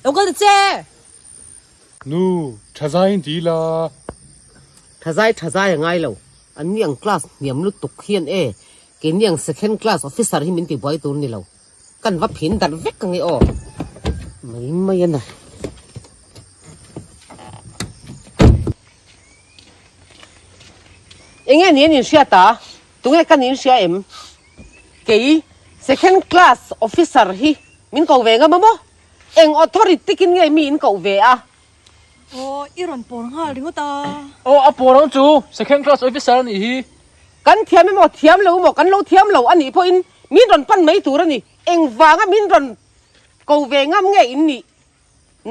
Lo kal ta che! Nu, tha zai in ti ila. Tha zai tha zai a ngai lo. An ni ang class hniam lutuk hian e, keini ang second class officer hi min ti buai tur ni lo. Kan va phin darh vek ang e aw. Mai mai a na. Enge ni an inhriat a? Tunge ka ni inhria em? Kei second class officer hi min ko ve ngam a maw? Eng authority kin nge mi in koh ve a? Aw, i rawn pawr nghal ringawt a. Aw, a pawr ang chu, second class officer a nih hi. Kan thiam emaw thiam lo emaw kan lo thiam lo a nih pawhin min rawn pan mai tur a ni. Engvanga min rawn ko ve ngam nge in nih?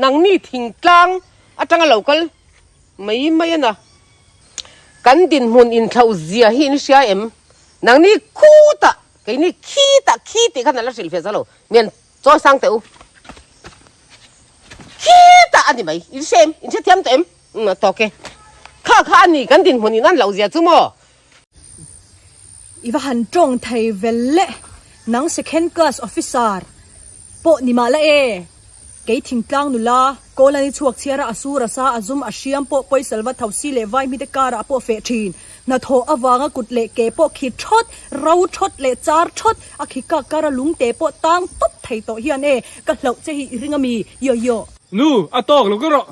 Nangni thingtlang atanga lo kal mai mai a na. Kan dinhmun inthlauh zia hi in hria em? Nangni khutah, keini khitah khi tih khan a la hrilh fiah zo lo. Mian Chawi sang teh u. Khitah a ni mai. In hre em? In hre thiam tawh em? Umm a tawk e. Kha kha a ni kan dinhmun in an loh zia chu maw? I va han tawng thei vel le. Nang second class officer pawh ni mah la e. Kei thingtlang nula, Kawlani chhuak chhiara a sur a sa a zum a hriam pawh pawisalva thosi leh vaihmite karah a pawh feh thin. Hnathawh avanga kut leh ke pawh khi thawt, ro thawt leh char thawt, a khi kak kara lungte pawh tang tawp thei tawh hian e, ka hlauh che hi i ring a mi? Yo yo. Nu, a tawk lo ka rawh.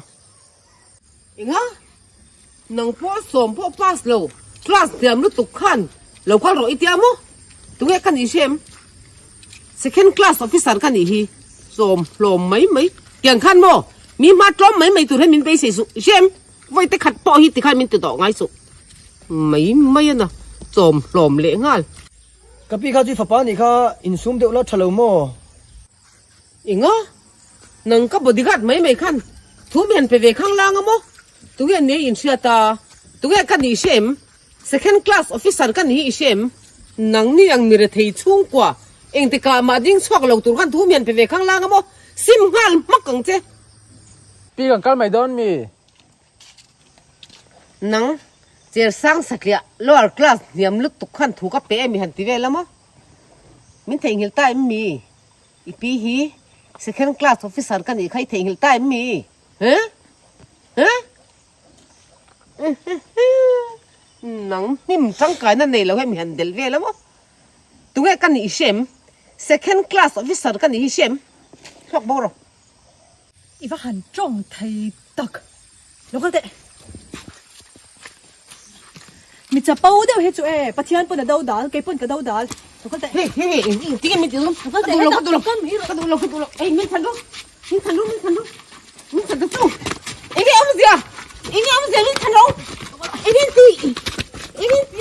Enga? Nang pawh sawm pawh pass lo, class hniam lutuk khan lo kal rawh i tia maw? Tunge ka nih hre em? Second class officer ka nih hi, sawm hlawm mai mai. Tiang khan maw? Mi hma tlawm mai mai tur hian min beisei suh, i hre em? Vawi te khat pawh hi tikhan min ti tawh ngai suh. Mai mai a na chawm hlawm leh nghal. Ka pi kha chu i fapa nih kha insum deuh la tha lo maw? Enga? Nang ka bodyguard mai mai khan thu mi han pe ve khang lang a maw? Tunge nia in hriat a? Tunge ka nih hre em? Second class officer ka nih hi i hre em? Nang ni ang mi rethei chhungkua engtikah mah ding chhuak lo tur khan thu mi han pe ve khang lang a maw? Sim nghal hmak ang che. Pi kan kal mai dawn mi? Nang, cher sang satliah lower class hniam lutuk khan thu ka pe em i han ti vel a maw? Min theihnghilh ta em mi? I pi hi second class officer ka nih kha i theihnghilh ta em mi? Huh? Huh? Nang hnim tangkaina nei lo hian mi han delh vel a maw? Tunge ka nih i hre em? Second class officer ka nih hi i hre em? Thluak bo rawh. I va han tawng thei tak. Lo kal teh. Mi chapo deuh hi chu e, Pathian pawn a do dal, kei pawn ka do dal. Lo kal teh. Hei hei hei, eng tinge min ti rum? Lo kal teh, Ka duh lo, ka duh lo, hetah mi ka duh lo, ka duh lo. Ei, min chhan ru, min chhan ru, min chhan ru, min chhan ta chu. Enge awmzia? Enge awmzia min chhan?